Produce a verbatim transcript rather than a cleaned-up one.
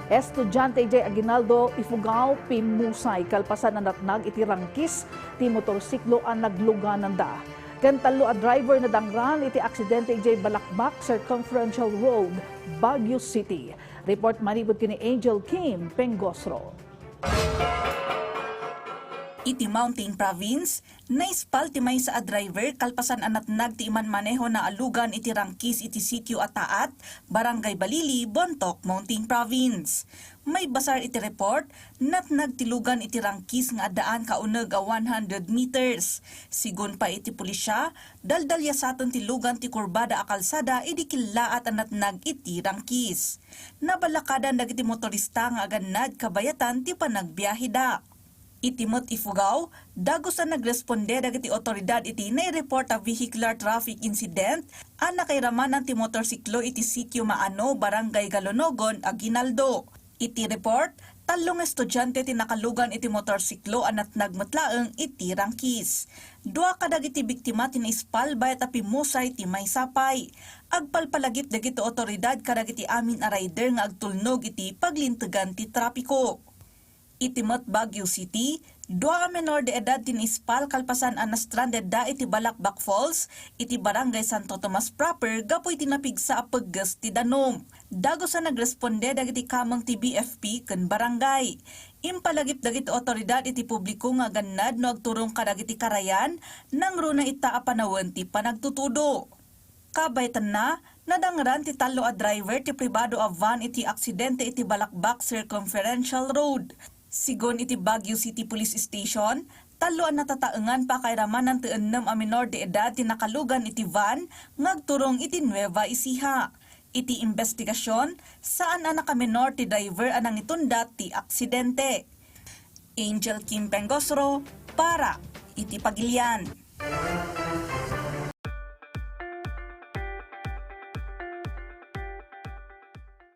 Estudiante idiay Aguinaldo, Ifugao, pimmusay kalpasan a natnag iti rangkis ti motorsiklo a naglugananda. Ken tallo a driver nadangran iti aksidente idiay Balakbak Circumferential Road, Baguio City. Report manipud ken ni Angel Kim Pengosro. Iti Mountain Province, naispal ti maysa a driver kalpasan a natnag ti imanmanehona a lugan iti rangkis iti sitio a Taat, Barangay Balili, Bontoc, Mountain Province. Maibasar iti report, natnag ti lugan iti rangkis nga addaan kauneg a one hundred meters. Sigun pay iti pulisya, daldalyasaten ti lugan ti kurbada a kalsada idi kellaat a natnag iti rangkis. Nabalakadan dagiti motorista nga agannad kabayatan ti panagbiaheda. Iti met Ifugao, dagus a nagresponde dagiti otoridad iti naireport a vehicular traffic incident a nakairamanan ti motorsiklo iti sitio Maano, Barangay Galonogon, Aguinaldo. Iti report, tallo nga estudiante ti nakalugan iti motorsiklo a natnag met laeng iti rangkis. Dua kadagiti biktima ti naispal bayat a pimmusay ti maysa pay. Agpalpalagip dagiti otoridad kadagiti amin a rider nga agtulnog iti paglintegan ti trapiko. Iti met Baguio City, dua a menor de edad ti naispal kalpasan a na-strandedda iti Balakbak Falls, iti Barangay Santo Tomas proper gapu iti napigsa a pegges ti danum. Dagus a nagresponde dagiti kameng ti B F P ken barangay. Impalagip dagiti otoridad iti publiko nga agannad no agturong kadagiti karayan, nangruna ita a panawen ti panagtutudo. Kabayatanna, nadangran ti tallo a driver ti pribado a van iti aksidente iti Balakbak Circumferential Road. Sigun iti Baguio City Police Station, tallo a natataengan pakairamanan ti ennem a menor de edad ti nakalugan iti van nga agturong iti Nueva Ecija. Iti imbestigasion, saan a nakamenor ti driver a nangitundat ti aksidente. Angel Kim Pengosro para iti Pagilian.